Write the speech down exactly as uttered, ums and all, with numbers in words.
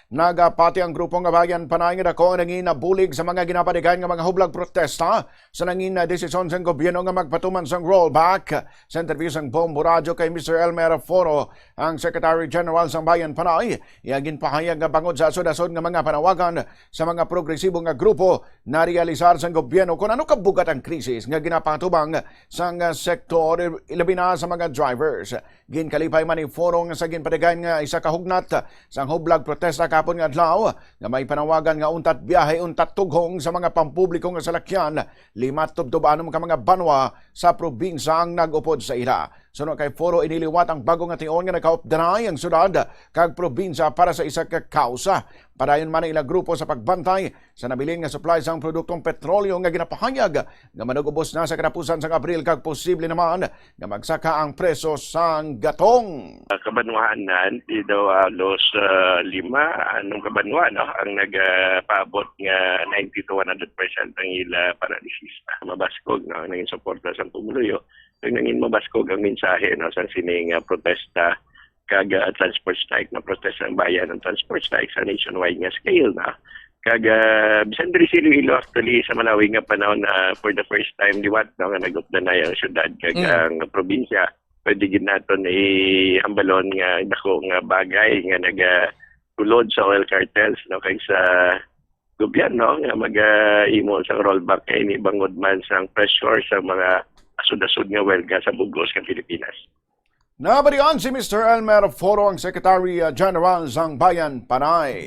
Nagapati ang grupo nga Bayan Panay nga dako ang nangin nabulig sa mga ginapadigan nga mga hublag protesta sa nangin na desisyon sang gobyerno nga magpatuman sang rollback. Sa interview sang Bombo Radyo kay Mister Elmer Foro, ang Secretary General sang Bayan Panay, iya ginpahayag nga bangod sa asod-asod nga mga panawagan sa mga progresibo nga grupo, narealisar sang gobyerno kon ano kabugat ang krisis nga ginapatubang sang sektor, ilabi na sa mga drivers. Ginkalipay man ni Foro nga sa ginpadigan nga isa ka hugnat sang hublag protesta kahapon nga adlaw nga may panawagan nga untat biyahe, untat tughong sa mga pampubliko nga salakyan, limat tubtob anom ka mga banwa sa probinsya ang nag-upod sa ila. Suno kay Foro, iniliwat ang bago nga tion nga nakaupdanay ang syudad kag probinsya para sa isa ka kausa. Padayon man ang ilang grupo sa pagbantay sa nabilin nga supply sang produktong petrolyo nga ginapahayag nga manugubos na sa katapusan sang Abril kag posible naman nga magsaka ang presyo sang gatong. Kabanwahanan, di daw halos ah, lima anong kabanwa, no, ang nagapaabot nga ninety to one hundred percent ang ila paralysis. Mabaskog, no, ang nangin suporta sa pumuluyo. Kag nangin mabaskog ang mensahe, no, sa sining ah, protesta kag ah, transport strike, na protesta ng bayan ang transport strike sa nationwide nga scale, no. Kag ah, bisan diri sa Iloilo, actually, sa malawig nga panahon, na for the first time liwat, no, nga nag-updanay ang syudad kag Mm. ang probinsya. Pwede gid naton ihambalon nga dako nga bagay nga nagasulod sa oil cartels, no, kag sa gobyerno nga mag-imo sa rollback nga ini bangod man sang pressure sa mga asod-asod nga welga sa bug-os nga Pilipinas. Nabalian si Mister Elmer Foro, ang Secretary uh, General sang Bayan Panay.